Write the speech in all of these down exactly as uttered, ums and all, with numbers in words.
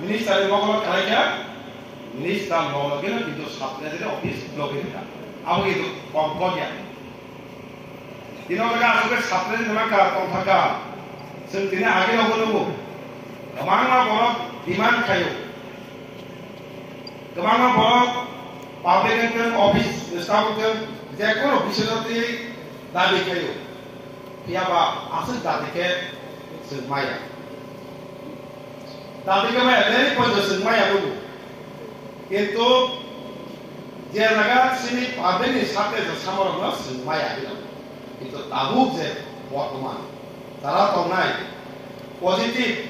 Minister ni mokolo kalaikha, minister mokolo keno kintu sub treasury office logikha. Abo kintu kom kok ya. Tini o jaga aswk khe sub treasury ni mangkha tongthaka. Chwng tini age nogo nugo. Kwbangma borok demand khaio. Kwbangma borok public wngthwng, office staff wngthwng, jekunu bisingtwi dabi khaio. Phiya ba aswk dabi khe chwng maya. Dabi khe maya, tei poito chwng maya nugo. Kintu je jaga chini public ni sakhe je samarokno chwng maya hino. Kintu tabuk je bortoman jara tongnai positive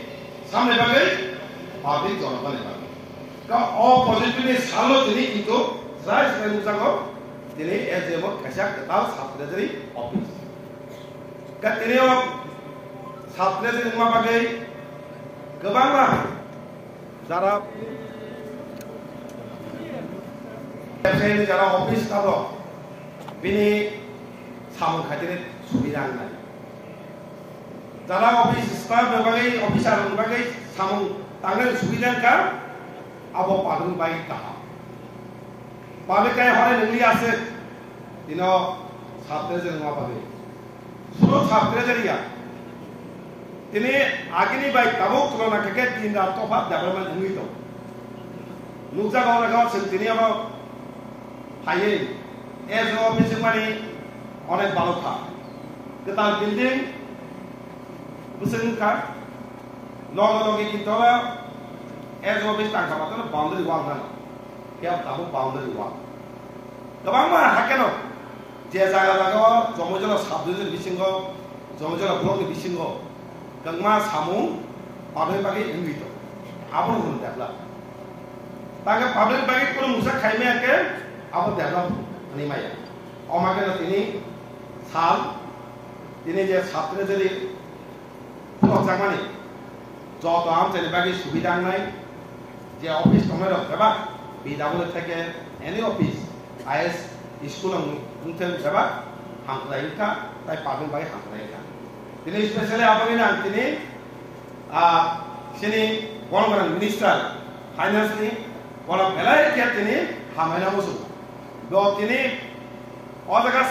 samni bagwi public jonogoni bagwi. Ka o positive ni salo tini kintu jai jai nukjago tini S D M o kaisa kwtal sub treasury office. Ka tini o sub treasury wngma bagwi kwbangma jara bebsayini jara office tabok bini samung khaitini subida wngnai. Jara office staff ni bagwi, officer ni bagwi samung tangnai subida wngkha, abo public bai kaham. Public kai hore nungli aswk, tino sub treasury wngma bagwi. Suro sub treasury ya. Tini agini bai tabuk tulona khe din rat topha development wngwi tong. Nukjago nago chwng tini abo phaiwi S D M office wngmani onek balokha. Kwtal building bwswk wngkha. Loge loge kintu oro S D M office tangkha ba boundary wall nang. Phiya tabuk boundary wall. Kwbangma hakeno je jaga jaga o Jomoijala sub division bisingo, Jomoijala block ni bisingo kwbangma samung public bagwi wngwi tong. Abono hwn develop. Tangkhe public bagwi kunu musa khaimaya khe abo develop hwnwi maya. Omakeno tini sal, tini je sub treasury phunukjakmani joto amchaini bagwi subida wngnai, je office tongnai rok bebak P W theke any office I S school wng-, wngthung bebak hamkrai wngkha, tai public bagwi hamkrai wngkha. Tini specially aboni ang tini, ah, chini borok minister finance ni borok belai khe tini hamlaina muchungo. Bo tini o jaga